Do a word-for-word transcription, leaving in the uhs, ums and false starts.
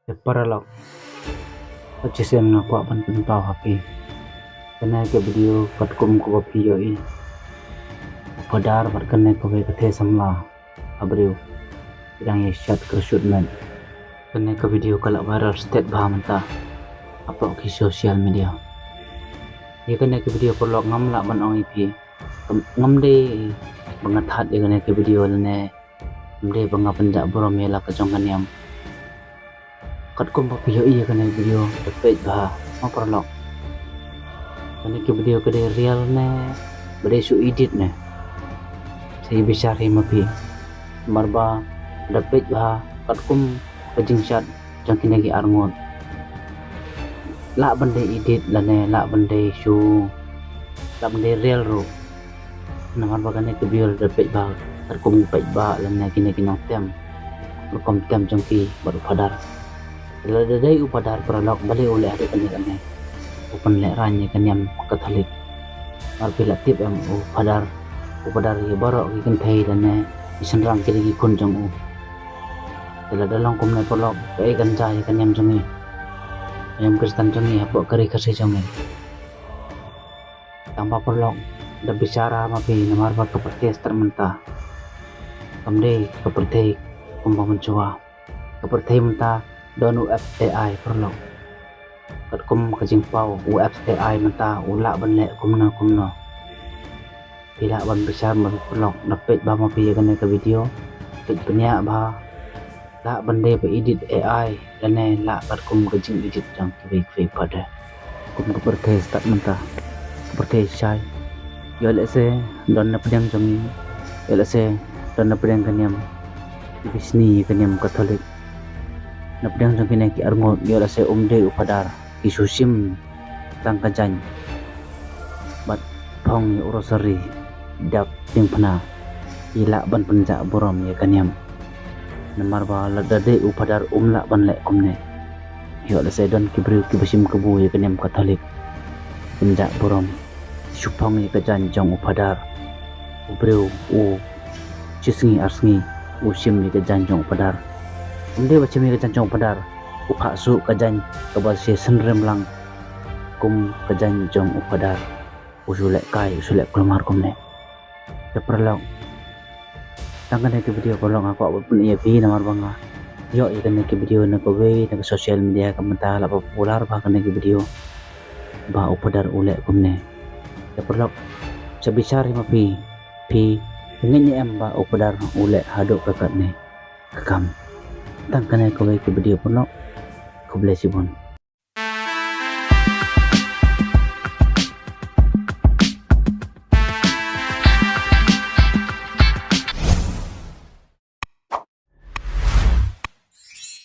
Te paralok, ka chisien nga kwah ban pynpaw ha phi. Kane ka video katkum kaba phi ïohi, u Phadar bad kane kawei ka thei samla ha briew ki dang ïa shat kyrshut met. Kane ka video ka la viral stet bha mynta hapoh ki social media. Ïa kane ka video paralok ngam lah ban ong ïa phi, ngam dei ba nga thad ïa kane ka video lane ngam dei ba nga pynjah burom ïa la ka jong ka niam. Katkum ba phi ïohi ïa kane ka video, da peit bha ma paralok. Kane ka video ka dei real ne ba dei shu edit ne? Sa ïa bishar hi ma phi. Namar ba da peit bha katkum ka jingshat jong kine ki arngut, lah ban dei edit lane lah ban dei shu, lah ban dei real ruh. Namar ba kane ka video da peit bha katkum ki paidbah lane kine ki nongtem, rukom tem jong ki bad u Phadar. Lada dei u Phadar paralok, balei u leh haduh kane kane, u pynlehraiñ ïa ka niam Katholik? Namar phi la tip em, u Phadar, u Phadar ïa baroh ki kynthei lane ki shynrang ki dei ki khun jong u. Te lada long kumne paralok, kaei kan jia ïa ka niam jong ngi, niam Khristan jong ngi hapoh ka ri Khasi jong ngi? Tang ba paralok, da bishar ma phi, namar ba ka pyrthei stad mynta kam dei ka pyrthei kumba mynshuwa. Ka pyrthei mynta don u apps A I paralok. Katkum ka jingpaw, u apps A I mynta u lah ban leh kumno kumno. Phi lah ban bishar ma phi paralok, da peit bha ma phi ïa kane ka video, peit bniah bha. Lah ban dei ba edit A I lane lah katkum ka jingedit jong kiwei kiwei pat de. Kum ka pyrthei stad mynta, ka pyrthei shai. Ïoh lehse don na pdeng jong ngi, ïoh lehse don na pdeng ka niam, ki bishni ïa ka niam Katholik. Na pdeng jong kine ki arngut, ïoh lehse um dei u Phadar, ki shu shim tang ka jaiñ bad phong ïa u rosary, dap diengphna, ki lah ban pynjah burom ïa ka niam. Namar ba lada dei u Phadar um lah ban leh kumne. Ïoh lehse don ki briew kiba shim kabu ïa ka niam Katholik, pynjah burom, shu phong ïa ka jaiñ jong u Phadar. U briew u shi sngi ar sngi u shim ïa ka jaiñ jong u Phadar. Um dei ba shim ïa ka jaiñ jong u Phadar, u phah suh ka jaiñ kaba shi synrim lang kum ka jaiñ jong u Phadar. U shu leh kai, u shu leh kulmar kumne. Te paralok, tang kane ka video paralok nga kwah ban pyni ïa phi, namar ba nga ïoh ïa kane ka video na kawei na ka social media, ka mynta la popular bha kane ka video ba u Phadar u leh kumne. Te paralok, sa bishar hi ma phi, phi ngeit ne em ba u Phadar u leh haduh katne ka kam? Tang kane kawei ka video paralok. Khublei shibun.